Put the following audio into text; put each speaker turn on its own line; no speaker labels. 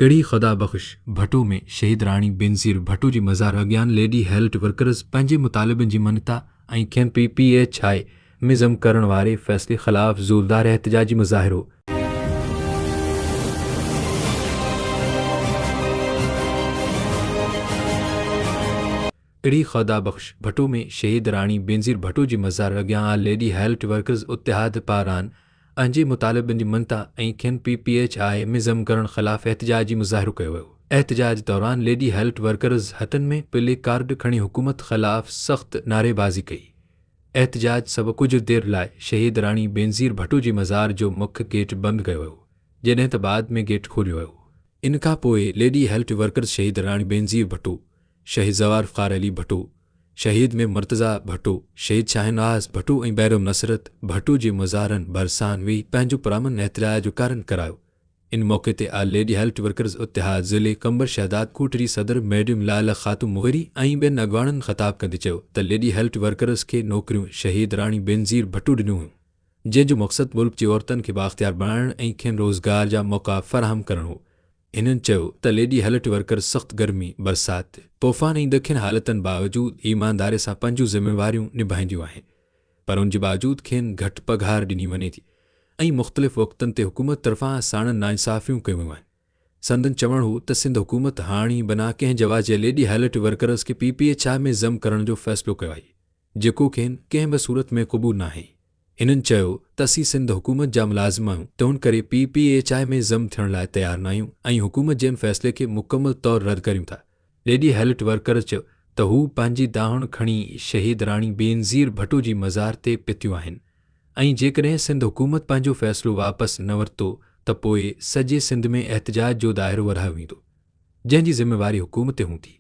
ڳڙهي خدا بخش ڀٽو ۾ شهيد راڻي بينظير ڀٽو جي مزار اڳيان ليڊي هيلٿ ورڪرز پنهنجي مطالبن جي مڃتا ۽ کين پي پي ايڇ I ۾ ضم ڪرڻ واري فيصلي خلاف زوردار احتجاجي مظاهرو. ڳڙهي خدا بخش ڀٽو ۾ شهيد راڻي بينظير ڀٽو جي مزار اڳيان ليڊي هيلٿ ورڪرز اتحاد پاران اهنجي مطالبن جي مڃتا ۽ کين پي پي ايڇ I ۾ ضم ڪرڻ خلاف احتجاجي مظاهرو ڪيو ويو. احتجاج دوران ليڊي هيلٿ ورڪرز هٿن ۾ پلي ڪارڊ کڻي حڪومت خلاف سخت نعريبازي ڪئي. احتجاج سبب ڪجهه دير لاء شهيد راڻي بينظير ڀٽو جي مزار جو مک گيٽ بند ڪيو ويو، جڏهن ته بعد ۾ گيٽ کوليو ويو. ان کان پوء ليڊي هيلٿ ورڪرز شهيد راڻي بينظير ڀٽو، شهيد ذوالفقار علي ڀٽو، شهيد مير مرتضيٰ ڀٽو، شهيد شاهنواز ڀٽو ۽ بيرم نصرت ڀٽو جي مزارن ڀرسان ويهي پنهنجو پرامن احتجاج جو ڪارن ڪرايو. ان موقعي تي آل ليڊي هيلٿ ورڪرز اتحاد ضلعي قمبر شهداد ڪوٽ جي صدر ميڊم لعل خاتون مغيري ۽ ٻين اڳواڻن خطاب ڪندي چيو ته ليڊي هيلٿ ورڪرز کي نوڪريون شهيد راڻي بينظير ڀٽو ڏنيون هيون جنهن جو مقصد ملڪ جي عورتن کي بااختيار بڻائڻ ۽ کين روزگار جا موقعا فراهم ڪرڻ هو. هنن چيو ته ليڊي هيلٿ ورڪرز سخت گرمي، برسات، طوفان ۽ ڏکين حالتن باوجود ايمانداري سان پنهنجون ذميواريون نڀائينديون آهن پر ان جي باوجود کين گهٽ پگهار ڏني وڃي ٿي ۽ مختلف وقتن تي حڪومت طرفان ساڻن ناانصافيون ڪيون ويون آهن. سندن چوڻ هو ته سنڌ حڪومت هاڻ ئي بنا ڪنهن جواز جي ليڊي هيلٿ ورڪرز کي پي پي ايڇ I ۾ ضم ڪرڻ جو فيصلو ڪيو آهي جيڪو کين ڪنهن به صورت ۾ قبول ناهي. هنن چيو ته اسين سنڌ حڪومت جا ملازم آهيون تنهن ڪري پي پي ايڇ I ۾ ضم ٿيڻ لاء تيار ناهيون ۽ حڪومت جي ان فيصلي کي مڪمل طور رد ڪريون ٿا. ليڊي هيلٿ ورڪرز چيو ته هو پنهنجي دانهن کڻي شهيد راڻي بينظير ڀٽو جي مزار تي پتيون آهن ۽ جيڪڏهن سنڌ حڪومت پنهنجو فيصلو واپس نه ورتو ته پوء سڄي سنڌ ۾ احتجاج جو دائرو وڌايو ويندو جنهن جي ذميواري حڪومت تي هوندي.